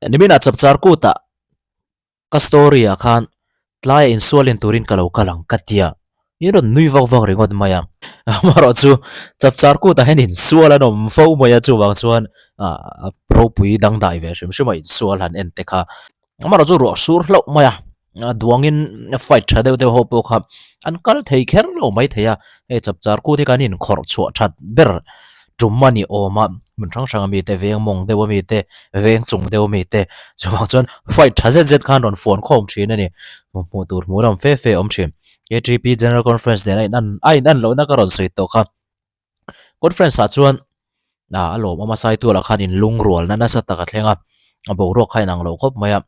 Niminah chapchar kutah ka story ah khan tlaiah insualin turin ka lo kal ang ka tia in rawn nui vak vak ringawt mai a. Amaherawh chu chapchar kutah hian insual an awm fo mai a chuvang chuan ah ropui dangdai ve hrim hrim a insual han en te kha. Amaherawh chu ruah sur hlauh mai a. A duangin fight tha deuh deuh ho pawh kha an kal thei kher lo mai thei a, hei chapchar kut hi kan inkhawrh chhuah that ber tum a ni awm a, hmun hrang hrang ami te veng mawng deuh ami te veng chung deuh ami te chuvang chuan fight tha zet zet khan rawn fuan khawm thin a ni, hmuh tur hmuh ram fe fe a awm thin. KTP General Conference nen a in an a in an lohna ka rawn sawi tawh kha. Conference ah chuan ah a lawmawm a saitual ah khan in lungrualna nasa tak a thleng a a boruak kha a inang lo khawp mai a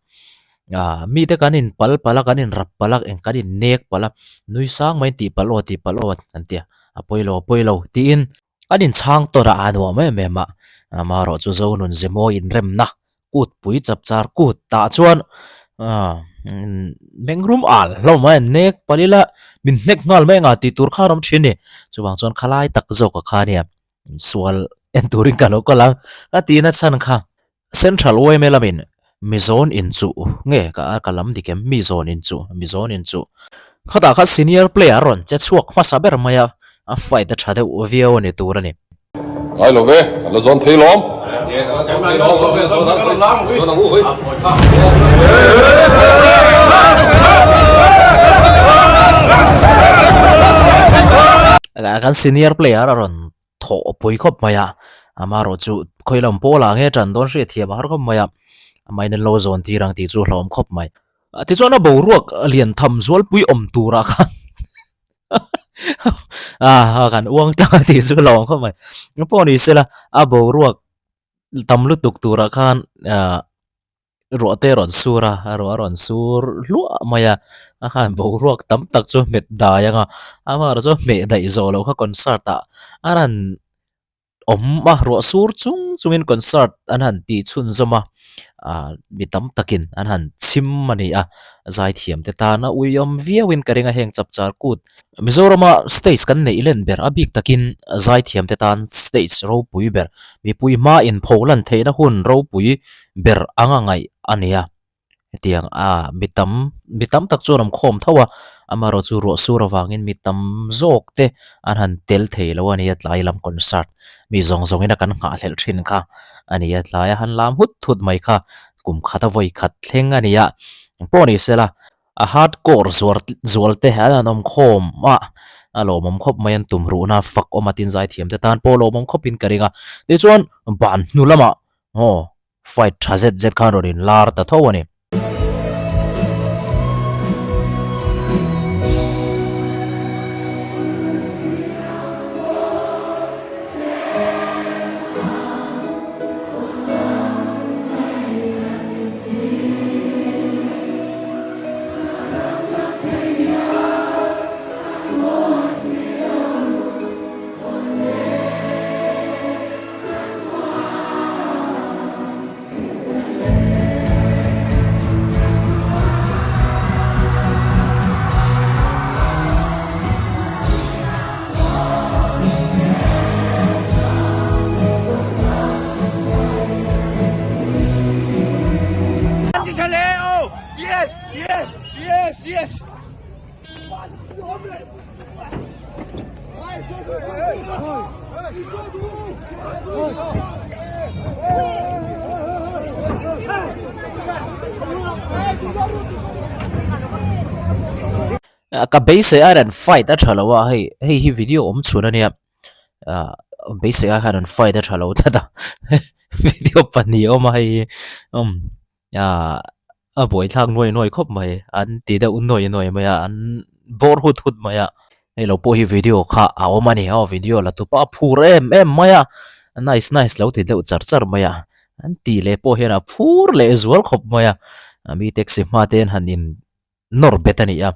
ah mite kan in pal palh a kan in rap palh a eng kan in nek palh a nui sang mai in tih palh aw tih palh aw an ti a a pawi lo a pawi lo tiin an in chhang tawn a a nuam em em a amaherawh chu Zonun Zemawi inremna Kut pui chap char kut tah chuan meng rum al hlawm a nek palh ila min hnek nghal mai anga tih tur khan a awm thin a ni. Chuvang chuan khalai tak zawk a kha nia sual en turin ka lo kal ang a tihna chhan kha Central yma lamin Mizawn inchuh nge ka ka lam dik em Mizawn inchuh Mizawn inchuh khatah khan senior player a rawn che chhuak hmasa ber mai a a fight a tha deuh viau a ni tur a ni. Ngai lo ve, a la zawn thei lawm. Kan senior player a rawn thawh pui khawp mai a, amaherawh chu khawi lam pawl ah nge tan dawn hriat thiam a har khawp mai a, amahin an lo zawn tir ang tih chu a hlauhawm khawp mai. Tichuan a boruak lian tham zualpui awm turah khan a kan uang tlang a tih chu lo ang khawp mai pawh ni sela a boruak tam lutuk turah khan ah ruah te a rawn sur a a ruah a rawn sur hluah mai a a khan boruak tam tak chu hmet dai ang a amaherawh chu hmeh daih zawh loh kha concert ah a rawn awm a ruah sur chung chungin concert an han tih chhunzawm a ah mi tam takin an han chhim a ni a zaithiam te tana uiawm viauin ka ring a heng chapchar kut Mizorama stage kan neih len ber a bik takin zaithiam te tan stage ropui ber mipui hma inpho lan theihna hun ropui ber anga ngaih a ni a. Hetiang a mi tam mi tam tak chuan awm khawm tho a, amaherawh chu ruah sur avangin mi tam zawk te an han tel thei lo a nia tlai lam concert mi zawng zawngin a kan nghahhlelh thin kha a nia tlai a han lam hut hut mai kha kum khat a vawi khat thleng a nia pawh ni sela a hard core zuar zual te an han awm khawm a a lawmawm khawp mai an tum ruhna fak awm a tin zaithiam te tan pawh lawmawm khawpin ka ring a tichuan ban hnu lamah aw Fight tha zet zet khan rawn in lar ta tho a ni. Ka beisei a rawn fight a tha lo a hei hei hi video awm chhun a nia ah beisei a khan rawn fight a tha lo tlat a video pahnih a awm a hei hi umm ah a buaithlak nuai nuai khawp mai an ti deuh nuai nuai mai a an bawr hut hut mai a hei lo pawh hi video kha a awm a ni aw video la tupa a phur em em mai a nice nice lo ti deuh char char mai a an tih leh pawh hian a phur leh zual khawp mai a mi taxi hma te an han in nawr bet a ni a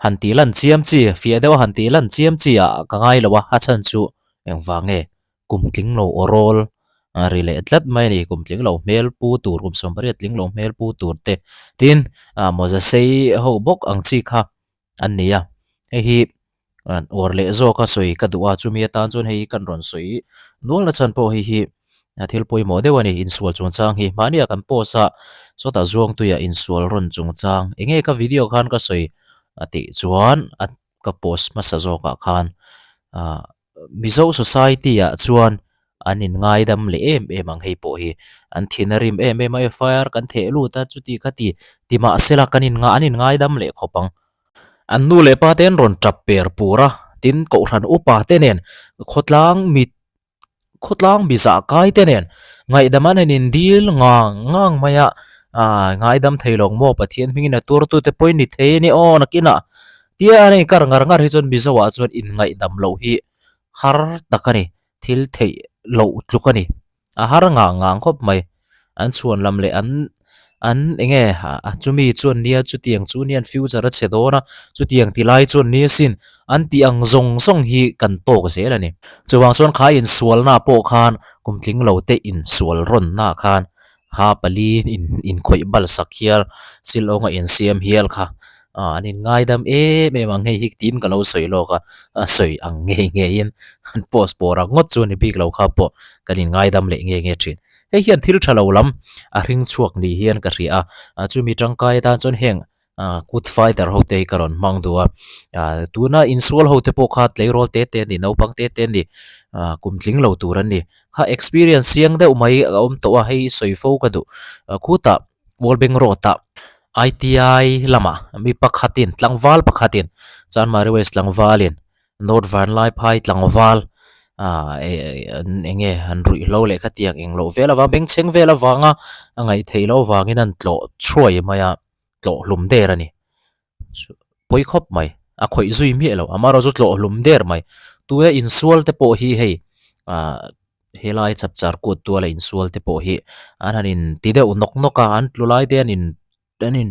han tih lan chiam chi fiah deuh a han tih lan chiam chi ah ka ngai lo a a chhan chu engvang nge kum tling lo aw rawl a ri leh tlat mai a ni kum tling lo hmel pu tur kum sawmpariat tling lo hmel pu tur te tin ah mawza sei ho bawk ang chi kha an ni a hei hi uar leh zawk a sawi ka duh a chumi atan chuan hei hi kan rawn sawi nual na chhan pawh hei hi. A thil pawimawh deuh a ni, insual chungchang hi. Mahnia kan post a, sawtah Zuangtuia insual rawn chungchang eng nge ka video khan ka sawi a tih chuan a ka post hmasa zawkah khan ah Mizo society ah chuan an in ngaidam leh em em ang hei pawh hi. An thin a rim em em a, FIR kan theh lut a chuti kha ti ti mahsela kan in an in ngaidam leh khawp ang. An nu leh pa te an rawn tap per pur a, tin kohhran upa te nen khawtlang mi khawtlang mi zah kai te nen ngaihdam an han in dil ngang ngang mai a, ah ngaidam thei lawng maw Pathian hmingin a tur tute pawhin ni thei a ni aw nakinah tia an inkar ngar ngar hi chuan Mizo ah chuan in ngaihdam loh hi har tak a ni thil theih loh tluk a ni. A har ngang ngang khawp mai. An chhuan lam leh an an eng nge a chumi chuan nia chutiang chu nia an future a chhe dawn a, chutiang ti lai chuan nia sin an tih ang zawng zawng hi kan tawk zel a ni. Chuvang chuan kha insualna pawh khan kum tling lo te insual rawnna khan ha pali in inkhawih bal sak hial silawng a insiam hial kha ah an inngaidam em em ang hei hi tiin ka lo sawi lawk a, a sawi ang ngei ngeiin an post pawh rak ngawt chu a ni bik lo kha pawh kan inngaidam leh nge nge thin. Hei hian thil tha lo lam a hring chhuak ni hian ka hria a, chumi tangkai atan chuan heng ah kut fighter ho te hi ka rawn hmang duh a, ah tuna insual ho te pawh kha tleirawl te te an ni naupang te te an ni ah kum tling lo tur an ni kha experience chiang deuh mai a awm tawh a hei sawi fo ka duh ah khutah Wallbang Road ah I_T_I lamah mi pakhatin tlangval pakhatin Chanmari West tlangvalin North Vanlaiphai tlangval ah eng nge han ruihhlo leh khatiang englo vel avang bengchheng vel avanga a ngaih theih loh avangin an tlawh thuai mai a tlawh hlum der a ni pawi khawp mai a khawih zui miah lo amaherawh chu tlawh hlum der mai tuna insual te pawh hi hei ah helai chapchar kut tuala insual te pawh hi an han in ti deuh nawk nawk a an tlu lai te an in an in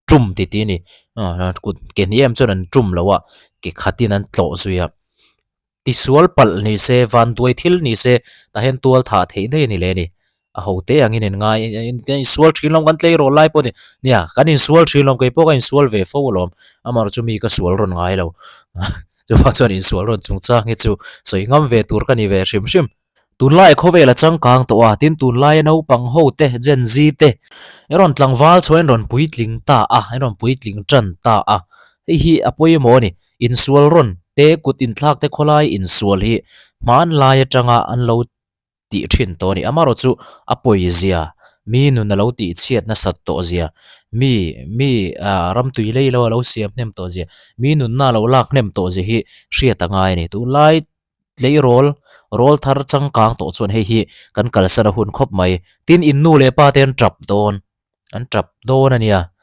tum ti ti a ni ah kut ke hnih em chuan an tum lo a ke khatin an tlawh zui a tisual palh ni se vanduai thil ni se tah hian tual thah theih daih a ni leh a ni a ho te angin in ngai kan insual thin lawm kan tleirawl lai pawh a ni nia kan insual thin lawm keipawh ka insual ve fo alawm amaherawhchu mi ka sual rawn ngai lo chuvang chuan insual rawn chungchang hi chu sawi ngam ve tur ka ni ve hrim hrim. Tunlai khawvel a changkang tawh a, tin tunlaia naupang ho te, Gen Z te, an rawn tlangval chhuah in rawn puitling ta a, an rawn puitling tan ta a, hei hi a pawimawh a ni. Insual rawn te, kut inthlak te khawlai insual hi hmanlai atanga an lo tih thin tawh a ni. Amaherawh chu a pawizia, mi nun a lo tihchhiat nasat tawh zia, mi mi ah ramtui lei lo a lo siam hnem tawh zia, mi nunna a lo lak hnem tawh zia hi hriat a ngai a ni. Tunlai Tleirawl, rawl thar changkang tawh chuan hei hi kan kalsan a hun khawp mai. Tin, in nu leh pa te an tap dawn, an tap dawn a nia.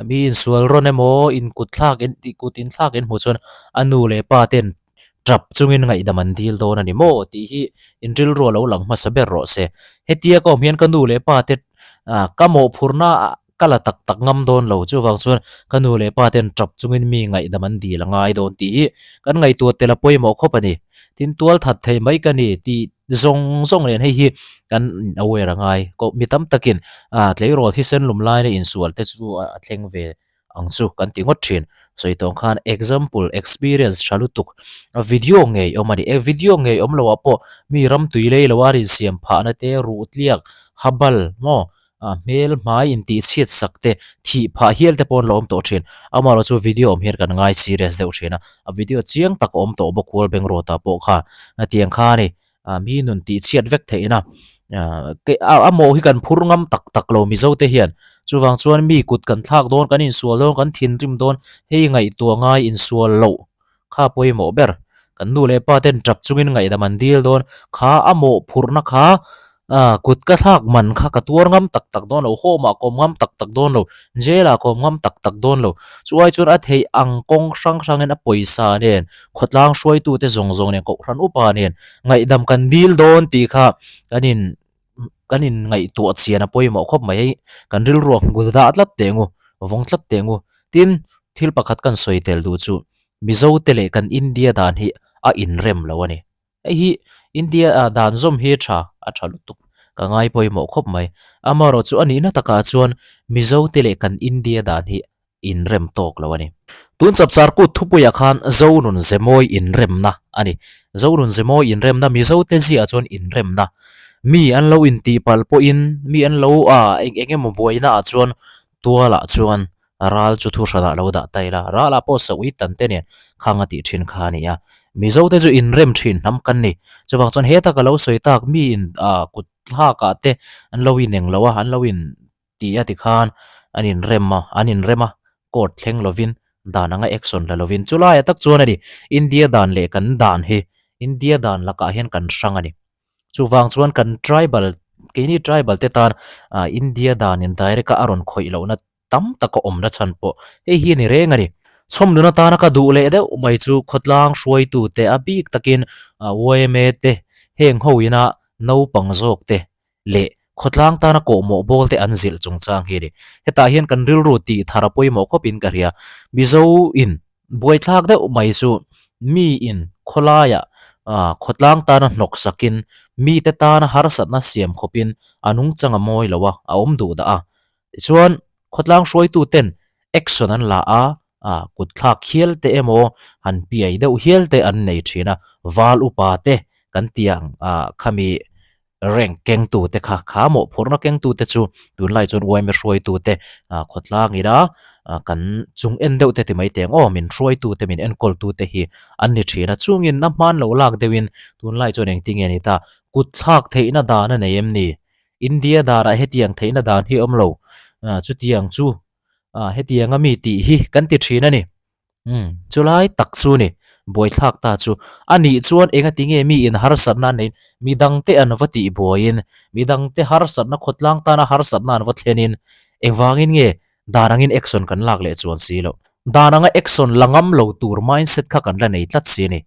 Mi insual rawn emaw, in kut thlak in kut in thlak in hmuh chuan a nu leh pa ten tap chungin ngaihdam an dil dawn a ni maw tih hi in rilru a lo lang hmasa ber rawh se. Hetia ka awm hian ka nu leh pa te ah ka mawhphurhna ah Ka la tak tak ngam dawn lo, chuvang chuan ka nu leh pa ten tap chungin mi ngaihdam an dil a ngai dawn tih hi kan ngaihtuah tel a pawimawh khawp a ni. Tin, tual that thei mai ka ni tih zawng zawng nen hei hi kan aware a ngai. Koh mi tam takin ah tleirawl thisen lum laina insual te chu a thleng ve ang chu kan ti ngawt thin. Sawi tawng khan example, experience tha lutuk a video ngei awm a ni. E video ngei awm loh ah pawh mi ram tui lei loa rinsiam phahna te, ruhtliak, habal maw A hmel hmai intih chhiat sak te, thih phah hial te pawh an lo awm tawh thin. Amaherawh chu video awm hian kan ngai serious deuh thin a, a video chiang tak a awm tawh bawk World Bank Road ah pawh kha tiang kha a ni. Mi nun tih chhiat vek theih na a mawh hi kan phur ngam tak tak lo Mizo te hian. Chuvang chuan mi kut kan thlak dawn, kan insual dawn, kan thinrim dawn, hei ngaihtuah ngai insual loh kha pawimawh ber. Kan nu leh pa ten tap chungin ngaihdam an dil dawn. Kha a mawhphurhna kha ah kut ka thlak man kha ka tuar ngam tak tak dawn lo, home ah ka awm ngam tak tak dawn lo, jail ah ka awm ngam tak tak dawn lo. Chuai chuan a theih ang kawng hrang hrangin a pawisa nen, khawtlang hruaitute zawng zawng nen, kohhran upa nen ngaihdam kan dil dawn tih kha kan in kan in ngaihtuah chian a pawimawh khawp mai hei kan rilruak hmu dah tlat teh ngu vawng tlat teh ngu tin thil pakhat kan sawi tel duh chu Mizo te leh kan India dan hi a inrem lo a ni hei hi India ah dan zawm hi tha a tha lutuk ka ngai pawimawh khawp mai amaherawhchu a nihna takah chuan Mizo te leh kan India dan hi. inrem tawk lo a ni. Tun chapchar kut thupuiah khan Zonun Zemawi inremna a ni. Zonun Zemawi inremna Mizote ziah chuan inremna. Mi an lo intihpalh pawhin mi an lo ah eng eng emaw buaina ah chuan tualah chuan ral chu thu hranah lo dah ta ila. Ralah pawh sawi tam te nen khang a tih thin kha a ni a. Mizote chu inrem thin hnam kan ni. Chuvang chuan heta ka lo sawi tak mi in ah kut thlakah te an lo ineng lo a, an lo in Ti a tikhan an inrem a, an inrem a, court thleng lovin dan anga action la lovin chulaiah tak chuan a ni, India dan leh kan dan hi India dan lakah hian kan hrang a ni. Chuvang chuan kan tribal, keini tribal te tan India danin direct a a rawn khawih lohna tam tak a awmna chhan pawh hei hi a ni reng a ni. Chhawmnun atana ka duh leh deuh mai chu khawtlang hruaitute a bik takin yma te heng ho ina naupang zawk te leh khawtlang tana kawhmawh bawl te an zilh chungchang hi a ni. Hetah hian kan rilru tih thar a pawimawh khawpin ka hria. Mizo in buaithlak deuh mai chu mi in khawlaiah khawtlang tana hnawk sakin mite tana harsatna siam khawpin a nungchang a mawi lo a, a awm duh dah a. Tichuan khawtlang hruaitu ten action an la a, kut thlak hial te emaw han piai deuh hial te an nei thin a, val upa te kan tiang khami Rank kengtute kha kha mawhphurhna kengtute chu tunlai chuan yma hruaitute khawtlang ina kan chung en deuh te ti mai teng aw min hruaitute min enkawltute hi an ni thin a chungin na hman lo lak deuhin tunlai chuan engtin nge ni ta kut thlak theihna dan a nei em ni India danah hetiang theihna dan hi a awm lo chutiang chu hetianga mi tih hi kan ti thin a ni. Umm, chulai tak chu ni, buaithlak ta chu. A nih chuan engati nge mi in harsatna an neiin midangte an va tih buaiin, midangte harsatna khawtlang tana harsatna an va thlenin engvangin nge dan angin action kan lak leh chuan si loh. Dan anga action la ngam lo tur mindset kha kan la nei tlat si a ni.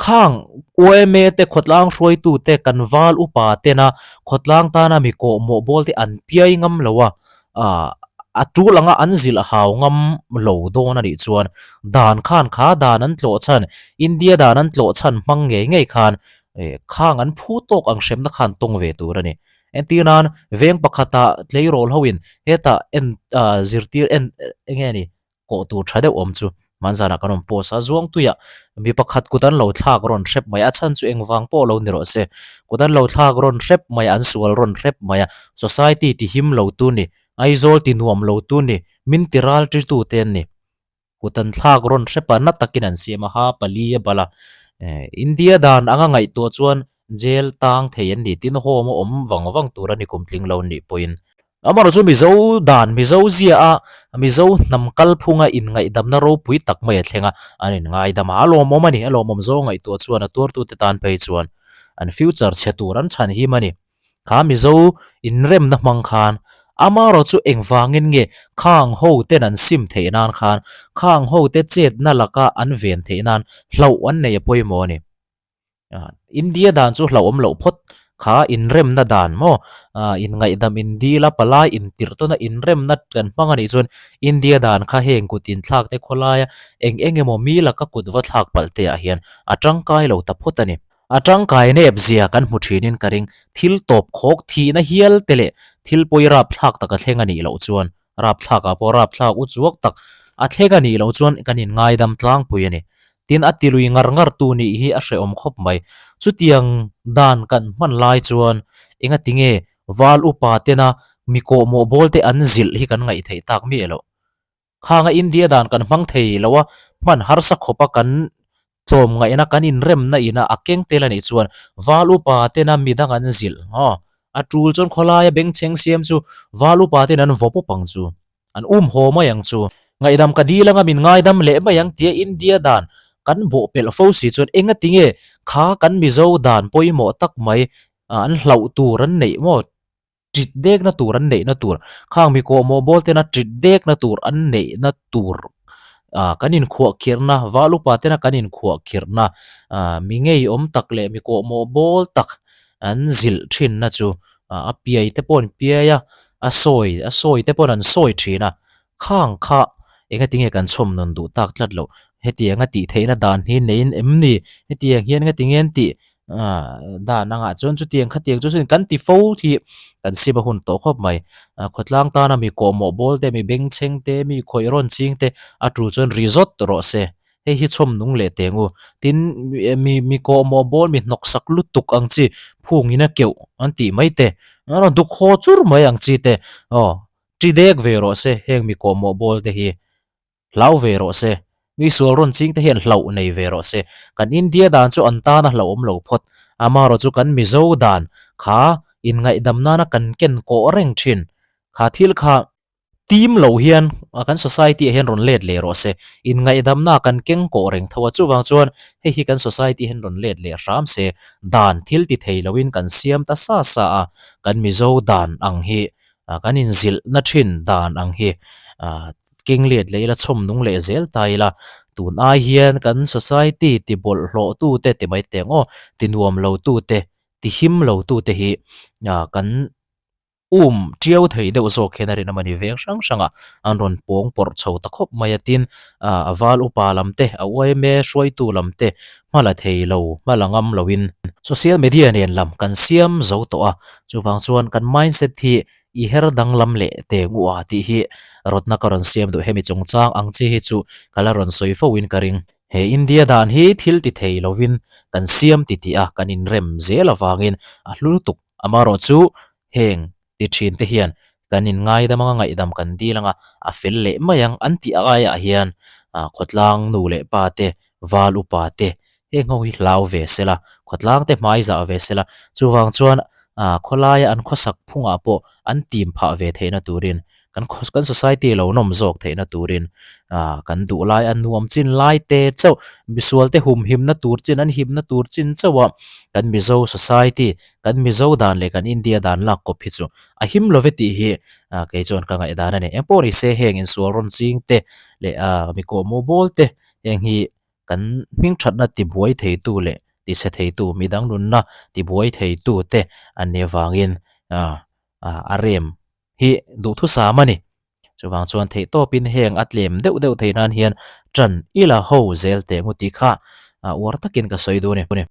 Khang yma te khawtlang hruaitu te kan val upa tena khawtlang tana mi kawhmawh bawl te an piai ngam lo a, a tul anga an zilh hau ngam lo dawn a nih chuan dan khan kha dan an tlawh chhan India dan an tlawh chhan hmang ngei ngei khan khang an phu tawk ang hremna khan tawng ve tur a ni. Entir nan veng pakhata tleirawl hoin hetah en zirtir en enge ni kawh tur tha deuh awm chu hmanzanah kan rawn post a, Zuangtuiah mi pakhat kut an lo thlak rawn hrep mai a, a chhan chu engvang pawh lo ni rawh se, kut an lo thlak rawn hrep mai a, an sual rawn hrep mai a, society ti him lo tu ni, Aizawl ti nuam lo tu ni, min ti ral ṭi tu te an ni. Kut an thlak rawn hrep a, na takin an siam a, ha pali a bal a, India dan anga ngaihtuah chuan Jail tang thei an ni tin home a awm vang vang tur a ni kum tling lo nih pawhin. Amaherawhchu chu Mizo dan, Mizo zia a, Mizo hnam kalphunga inngaihdamna ropui tak mai a thleng a, an inngaidam a, a lawmawm a ni, a lawmawm zawng ngaihtuah chuan a tuartute tan phei chuan an future chhe tur an chhan him a ni. Kha Mizo inremna hmang khan amaherawhchu chu engvangin nge khang ho ten an sim theih nan khan khang ho te chetna laka an ven theih nan hlauh an nei a pawimawh a ni. India dan chu hlauhawm loh phawt kha inremna dan maw inngaihdam indil a palai intirh tawna inremna kan hmang anih chuan India dan kha heng kut inthlak te khawlaia eng eng emaw mi laka kut va thlak palh te ah hian a tangkai lo ta phawt a ni. A tangkai nep zia kan hmu thinin ka ring thil tawp khawk thihna hial te leh thil pawi rapthlak taka thleng anih loh chuan Rapthlak ah pawh rapthlak u chuak tak a thleng a nih loh chuan kan in ngaidam tlangpui a ni. Tin a tilui ngar ngar tu nih hi a hrehawm khawp mai. Chutiang dan kan hman lai chuan engati nge val upa tena mi kawhmawh bawl te an zilh hi kan ngaih theih tak miah loh. Khanga India dan kan hmang thei lo a, hman harsa khawp a kan Tlawmngaihna kan inremna ina a keng tel a nih chuan val upa tena midang an zilh aw. A tul chuan khawlaia bengchheng siam chu val upa ten an vaw pawp ang chu. An um haw mai ang chu. Ngaihdam ka dil anga min ngaidam leh mai ang tia India dan kan bawh pelh fo si chuan engati nge kha kan Mizo dan pawimawh tak mai an hlauh tur an neih maw? Ṭit dekna tur an neihna tur, khang mi kawhmawh bawl tena ṭit dekna tur an neihna tur ah kan inkhuahkhirhna, val upa tena kan inkhuahkhirhna ah mi ngeiawm tak leh mi kawhmawh bawl tak an zilh ṭhinna chu ah a piai te pawh an piai a, a sawi a sawi te paw'n an sawi ṭhin a, khang kha engatinge kan chhawm nun duh tak tlat loh, hetianga tih theihna dan hi neiin em ni? Hetiang hian engatinge an tih? Dan angah chuan chutiang khatiang chu kan ti fo hi kan sim a hun tawh khawp mai. Khawtlang tana mi kawhmawh bawl te, mi bengchheng te, mi khawih rawn ching te a tul chuan ri zawt rawh se. Hei hi chhawm nung leh teng u. Tin, mi mi kawhmawh bawl mi hnawk sak lutuk ang chi phungin a keuh an tih mai te, a rawn duk haw chur mai ang chi te, aw ṭi dek ve rawh se heng mi kawhmawh bawl te hi. Hlau ve rawh se. Mi sual rawn ching te hian hlauh nei ve rawh se. Kan India dan chu an tan a hlauhawm lo phawt. Amaherawh chu kan Mizo dan kha inngaihdam nana kan ken kawh reng thin. Kha thil kha team lo hian kan society ah hian rawn let leh rawh se. Inngaihdamna kan keng kawh reng tho a. Chuvang chuan hei hi kan society hian rawn let leh hram se. Dan thil ti thei loin kan siam ta sa sa a. Kan Mizo dan ang hi kan inzilhna thin dan ang hi keng let leh ila chhawm nung leh zel ta ila tun ai hian kan society ti bawlhhlawh tu te ti mai teh ang aw ti nuam lo tu te ti him lo tu te hi kan um tiau thei deuh zawk hian a rinawm a ni veng hrang hrang a an rawn pawng pawrh chho ta khawp mai a tin a val upa lam te a uaime hruaitu lam te hma la thei lo hma la ngam lo in social media nen lam kan siam zo tawh a chuvang chuan kan mindset hi I her danglam leh teh ngua tih hi rawtna ka rawn siam duh hemi chungchang ang chi hi chu ka la rawn sawi fo in ka ring. He India dan hi thil ti thei lovin kan siam ti tih a kan inrem zel avangin a hlu lutuk. Amaherawh chu heng ti thin te hian kan inngaidam anga ngaihdam kan dil anga a fel leh mai ang an tih aiah hian khawtlang nu leh pa te val upa te heng ho hi hlau ve sela, khawtlang te hmai zah ve sela, chuvang chuan ah khawlaia an khawsak phungah pawh an tim phah ve theihna turin kan kan society lo nawm zawk theihna turin ah kan duh lai a nuam chin lai te chauh misual te humhimna tur chin an himna tur chin chauh a kan Mizo society kan Mizo dan leh kan India dan lak kawp hi chu a him lo ve tih hi ah kei chuan ka ngaihdan a ni. Engpawh ni se heng insual rawn ching te leh ah mi kawhmawh bawl te heng hi kan hmingthatna tibuai theitu leh tichhe theitu midang nunna tibuai theitu te an nih avangin a rem hi duhthusam a ni. Chuvang chuan theihtawpin heng a tlem deuh deuh theih nan hian ṭan ila ho zel teh ngu tih kha uar takin ka sawi duh a ni.